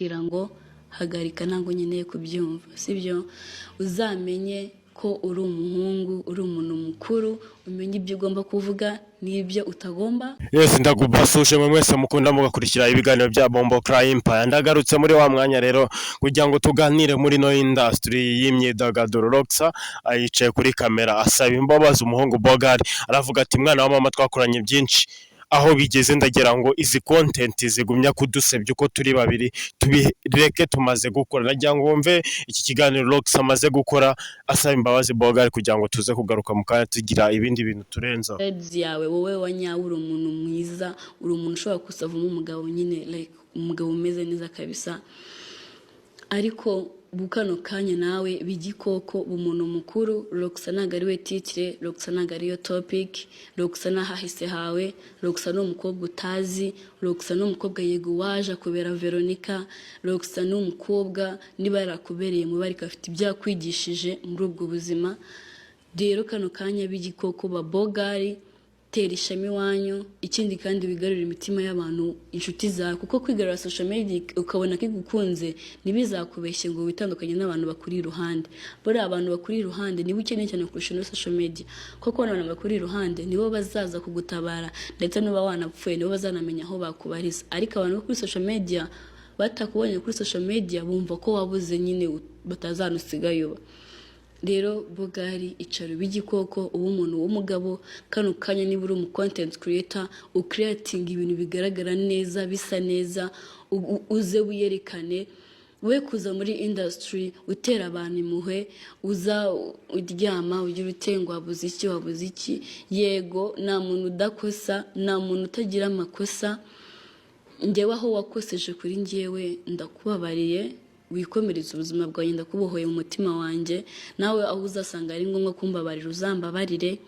Kugira ngo hagarika, ntabwo nkeneye kubyumva, sibyo? Uzamenye ko uri umuhungu, uri umuntu mukuru, umenye ibyo ugomba kuvuga n'ibyo utagomba. Yes, ndagubasuje mwe mwese mukunda mugakurikira ibiganiro bya Bombo Cry Empire. Ndagarutse muri wa mwanya rero kugira ngo tuganire muri no industry y'imyidagaduro. Roxa yicaye kuri kamera asaba imbabazi umuhungu Bogari, aravuga ati: "Mwana wa mama, twakoranye byinshi, aho bigeze ndagira ngo izi content zigumya kudusebya uko turi babiri tubireke, tumaze gukora." Nagira ngo wumve iki kiganiro Roxa amaze gukora asaba imbabazi Bogari, kugira ngo tuze kugaruka mu kanya tugira ibindi bintu turenzaho. Words yawe, wowe wa nyawe, uri umuntu mwiza, uri umuntu ushobora gusavamo umugabo nyine, like umugabo umeze neza kabisa. Ariko kano kanya nawe bigikoko, umuntu mukuru. Roxa ntabwo ari we titre, Roxa ntabwo ariyo topic, Roxa n'ahahise hawe, Roxa ni umukobwa utazi, Roxa ni umukobwa yego waje akubera Veronica, Roxa ni umukobwa niba yarakubereye mubi ariko afite ibyo yakwigishije muri ubwo buzima. Rero kano kanya b'igikoko ba Bogari, tera ishema iwanyu. Ikindi kandi, wigarurire imitima y'abantu, inshuti zawe, kuko kwigarura social media ukabona ko igukunze, ntibizakubeshye ngo witandukanye n'abantu bakuri iruhande. Buriya abantu bakuri iruhande nibo ukeneye cyane kurusha ino social media, kuko abantu bakuri iruhande nibo bazaza kugutabara, ndetse nuba wanapfuye nibo bazanamenya aho bakubariza. Ariko abantu bo kuri social media, batakubonye kuri social media bumva ko wabuze nyine, batazanusigayo. Rero Bogari, icara ube igikoko, uba umuntu w'umugabo. Kano kanya niba uri umu content creator, ucreatinga ibintu bigaragara neza, bisa neza, uze wiyerekane. We kuza muri industry utera abantu impuhwe, uza uryama ugira ute ngo wabuze iki, wabuze iki. Yego, nta muntu udakosa, nta muntu utagira amakosa. Njyewe aho wakoseje kuri njyewe ndakubabariye, wikomereze ubuzima bwawe, ndakubohoye mu mutima wanjye. Nawe aho uzasanga ari ngombwa kumbabarira, uzambabarire,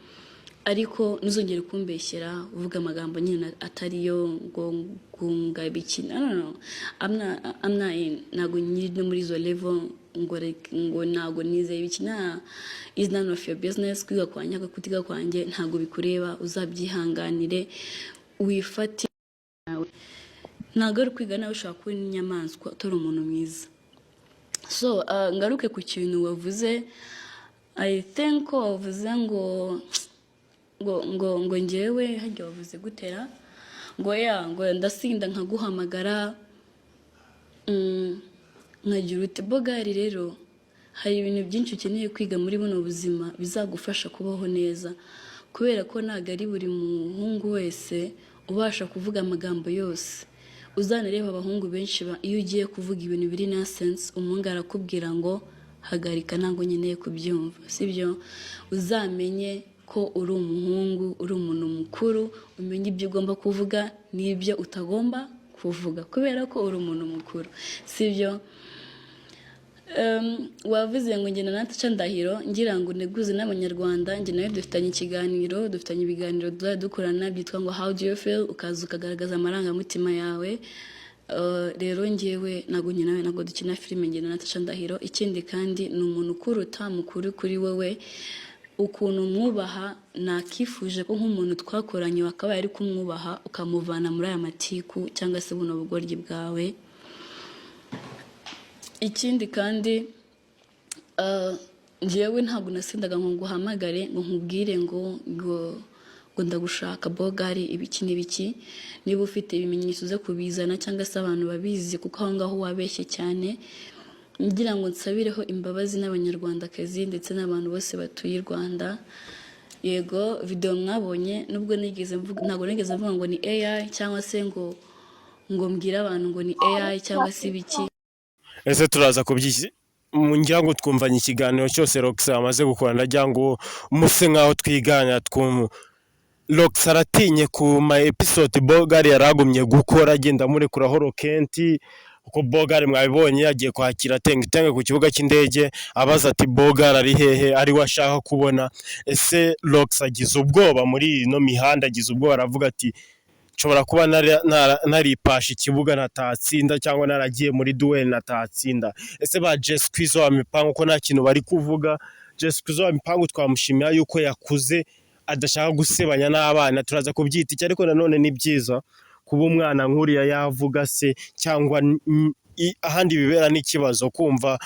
ariko ntuzongere kumbeshyera uvuga amagambo nyine atariyo ngo ngunga ibiki. No, no, no. I'm not in. Ntabwo nkiri no muri izo level ngo ngo ntabwo nizeye ibiki na is none of your business. Kwiga kwanjye, kutiga kwanjye ntabwo bikureba, uzabyihanganire wifate. Ntabwo ari ukwiga nawe, ushobora kuba n'inyamaswa utari umuntu mwiza. So ngaruke ku kintu wavuze. I think ko wavuze ngo njyewe harya wavuze gutera ngo ya ngo ndasinda nkaguhamagara, nkagira uti. Bogari rero, hari ibintu byinshi ukeneye kwiga muri buno buzima bizagufasha kubaho neza, kubera ko ntabwo ari buri muhungu wese ubasha kuvuga amagambo yose. Uzanareba abahungu benshi, iyo ugiye kuvuga ibintu biri nonsense, umuhungu arakubwira ngo hagarika, ntabwo nkeneye kubyumva, sibyo? Uzamenye ko uri umuhungu, uri umuntu mukuru, umenye ibyo ugomba kuvuga n'ibyo utagomba kuvuga, kubera ko uri umuntu mukuru, sibyo? Wavuze ngo njye na Natacha Ndahiro, ngira ngo neguze n'Abanyarwanda, njye nawe dufitanye ikiganiro, dufitanye ibiganiro tuzajya dukorana byitwa ngo "How do you feel?", ukaza ukagaragaza amarangamutima yawe. Rero njyewe ntabwo njye nawe, ntabwo dukina filime, njye na Natacha Ndahiro. Ikindi kandi, ni umuntu ukuruta, mukuru kuri wowe. Ukuntu mwubaha, nakifuje ko nk'umuntu twakoranye wakabaye ari kumwubaha, ukamuvana muri aya matiku cyangwa se buno bugoryi bwawe. Ikindi kandi, njyewe ntabwo nasindaga ngo nguhamagare ngo nkubwire ngo ndagushaka Bogari, ibiki n'ibiki. Niba ufite ibimenyetso uze kubizana, cyangwa se abantu babizi, kuko aho ngaho wabeshye cyane. Ngira ngo nsabireho imbabazi n'Abanyarwandakazi ndetse n'abantu bose batuye i Rwanda. Yego, video mwabonye, nubwo nigeze mvuga, ntabwo nigeze mvuga ngo ni AI, cyangwa se ngo mbwire abantu ngo ni AI cyangwa se ibiki. Ese turaza kubyiki? Ngira ngo twumvanye ikiganiro cyose Roxa amaze gukora. Ndagira ngo muse nkaho twigana twumva Roxa aratinye ku ma episode Bogari yaragumye gukora, agenda amurekuraho rokenti, kuko Bogari mwabibonye yagiye kwakira Tenge ku kibuga cy'indege, abaza ati: "Bogari ari hehe?" Ari we ashaka kubona. Ese Roxa agize ubwoba muri ino mihanda, agize ubwoba, aravuga ati: "Nshobora kuba naripashe ikibuga natatsinda, cyangwa naragiye muri duel natatsinda." Ese ba Jesquizo wa mipango ko nta kintu bari kuvuga? Jesquizo wa mipango twamushimira yuko yakuze adashaka gusebanya n'abana. Turaza kubyita iki? Ariko nanone ni byiza kuba umwana nk'uriya yavuga se cyangwa ahandi bibera n'ikibazo kumva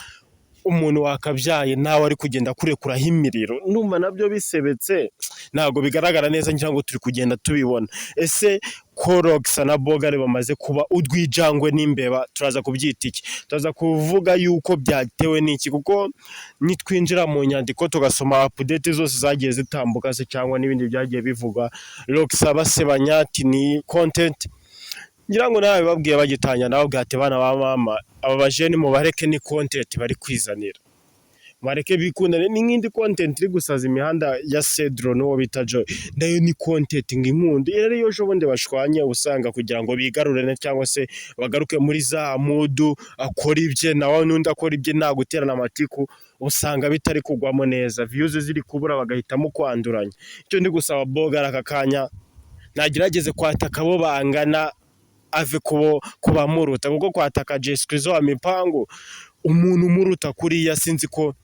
umuntu wakabyaye nawe ari kugenda akurekuraho imiriro. Ndumva nabyo bisebetse, ntabwo bigaragara neza. Ngira ngo turi kugenda tubibona. Ese ko Roxa na Bogari bamaze kuba urwijangwe n'imbeba, turaza kubyita iki? Turaza kuvuga yuko byatewe n'iki? Kuko nitwinjira mu nyandiko, tugasoma update zose zagiye zitambuka se cyangwa n'ibindi byagiye bivugwa, Roxa basebanya ati ni content. Ngira ngo nawe babwiye bagitangira, nawe ati: "Bana ba mama, aba bajeni mubareke, ni content bari kwizanira, bareke bikundane." Ni nk'indi content iri gusaza imihanda ya Cedro n'uwo bita Joy, nayo ni content. Ngo inkundo rero, iyo ejo bundi bashwanye, usanga kugira ngo bigarurane cyangwa se bagaruke muri za mood, akora ibye nawe n'undi akora ibye, nta guterana amatiku, usanga bitari kugwamo neza, views ziri kubura, bagahitamo kwanduranya. Icyo ndi gusaba Bogara aka kanya, nagerageze kwataka abo bangana, ave kubo kubamuruta, kuko kwataka Jessica wa mipango, umuntu umuruta kuriya, sinzi ko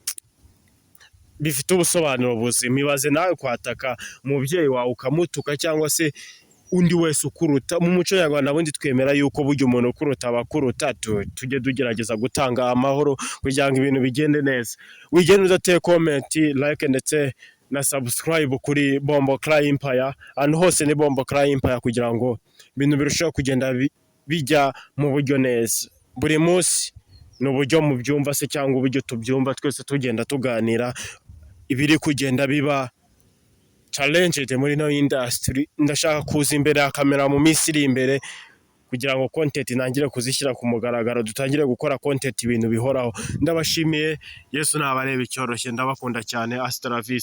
bifite ubusobanuro buzima. Ibaze nawe kwataka umubyeyi wawe ukamutuka, cyangwa se undi wese ukuruta. Mu muco nyarwanda bundi twemera yuko burya umuntu ukuruta aba akuruta. Tujye tugerageza gutanga amahoro kugira ngo ibintu bigende neza. Wigende udateye comment, like ndetse na subscribe kuri Bombo Cry Empire. Ahantu hose ni Bombo Cry Empire, kugira ngo ibintu birusheho kugenda bijya mu buryo neza. Buri munsi ni uburyo mubyumva se cyangwa uburyo tubyumva twese, tugenda tuganira ibiri kugenda biba challenged muri no industry. Ndashaka kuza imbere ya kamera mu minsi iri imbere kugira ngo content ntangire kuzishyira ku mugaragaro, dutangire gukora content ibintu bihoraho. Ndabashimiye. Yesu nabareba icyoroshye. Ndabakunda cyane. Hasta la vista.